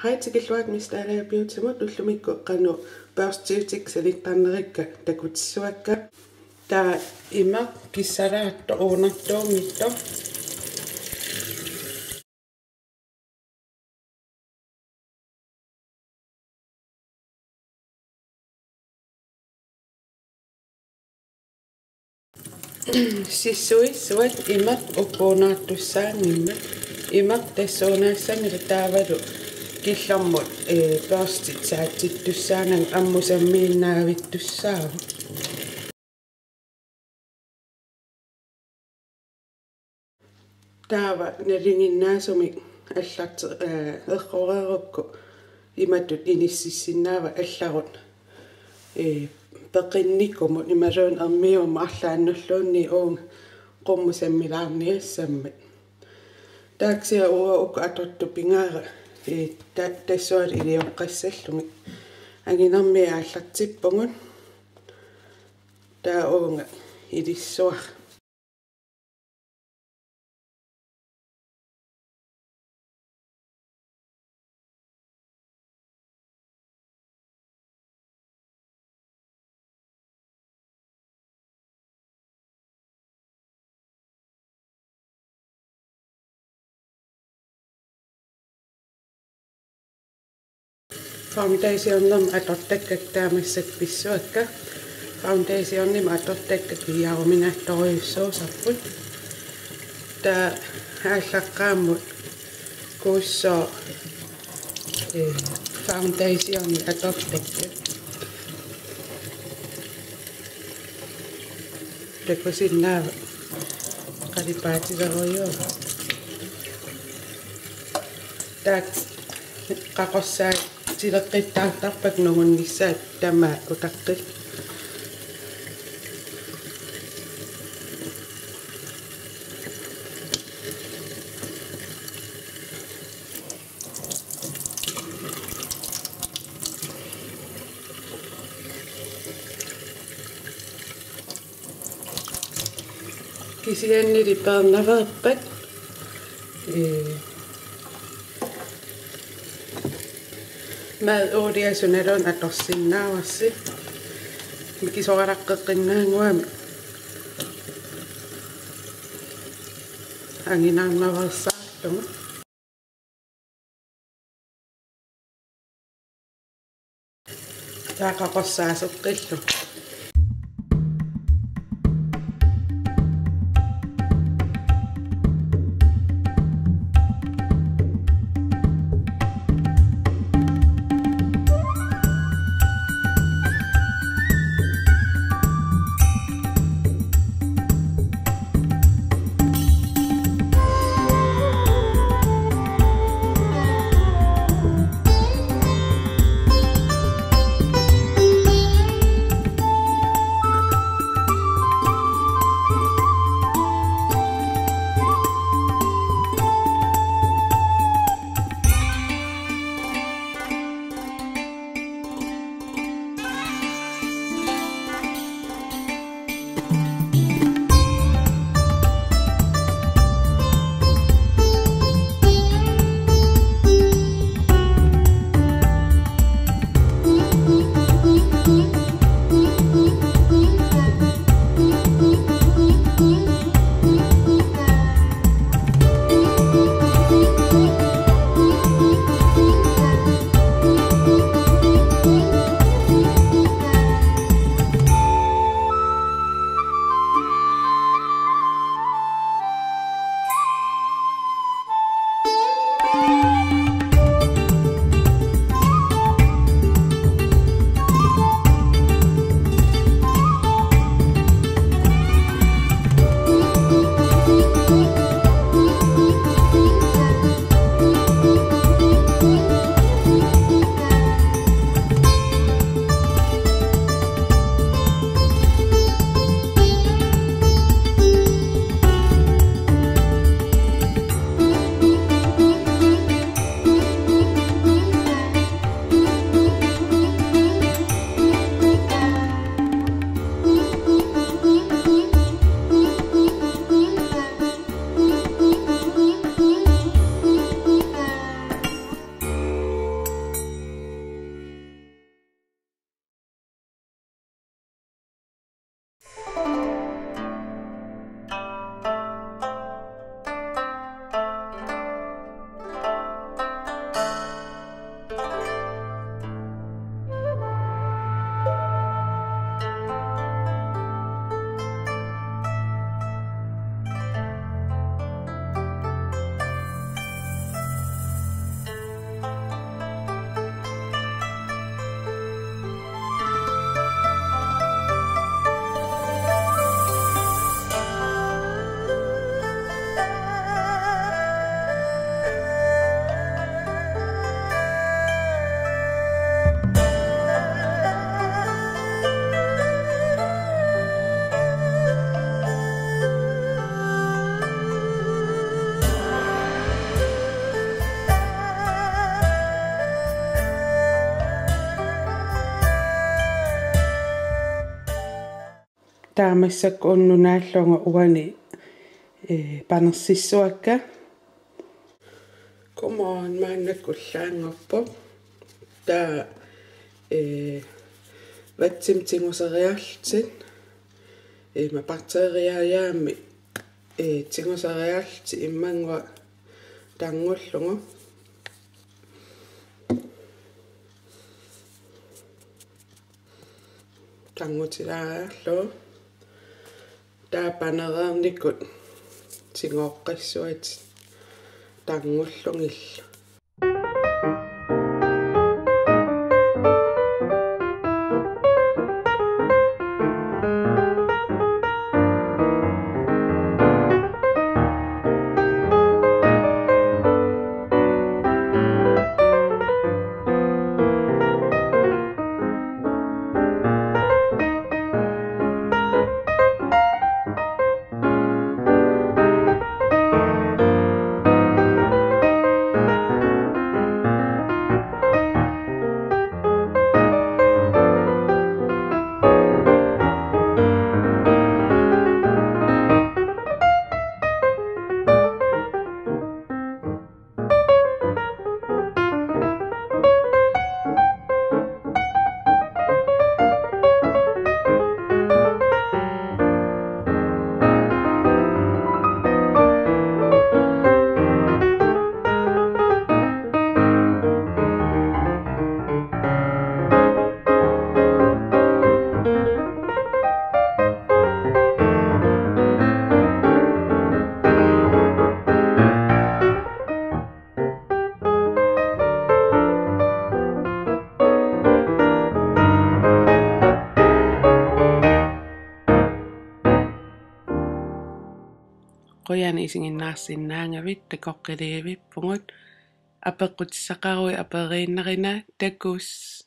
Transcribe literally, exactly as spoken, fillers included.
Hej, tikilluarit Miss Dalager Beautymut. Ullumikkut qanoq børstiutit sanitarnerikka takutissuakka. Taava imeq kissalaartoq uunertuunngitsoq. Sissuissuat imeq uppuunaartussaanngimmat. Imeq tassuunaassanngilaq taavalu killormut, ee, børstit saatsittussaanani ammusammiinnaavittussaavoq. Taava nalinginnaasumik allarti-, ee, erroreerukku imatut inississinnaavat allarut, ee, peqinnikumut imaluunniit ermiumut arlaannulluunniit uunga qummusammilaarniassammat. Taava kisianni uanga uku atortut pigaara, ee, ta-, tassualu ilioqqassallugit. Anginermiit aallartippugut. Taava uunga ilissuara. Foundationimik atortakkakka taava massakkut pissuakka. Foundationimik atortakkakka piiaruminaattorujussuusarput. Taava aallaqqaammut kuussooq, ee, foundationimik atortakkakka. Takusinnaavat qalipaatilerujuuvoq. Taava qaqorsaatileqqittaartarpakka nungunnissaat tamaat utaqqillugit. Kisiannili peernaveerpat, ee, madoliesunaluunniit atorsinnaavarsi. Mikisoralaqqeqqinnaannguamik anginarnaveersaarlugu. Taava qaqorsaaseqqillugu. Taava massakkut unnuk naallugu uani, ee, panersissuakka. Godmorgen, maannakkut ullaanngorpoq. Taava, ee, vatsimik tiguseriarlutit, ee, ima bakteriajaamik, ee, tiguseriarlutit immannguaq tarnullugu. Tarnutilaariarlugu. Taava panereernikut tigooqqissuatit tarnullugillu. Qujanaq isiginnaarsinnaagavit, takoqqikkumaarpugut. Apeqqutissaqaruit aperiinnarina, takuss.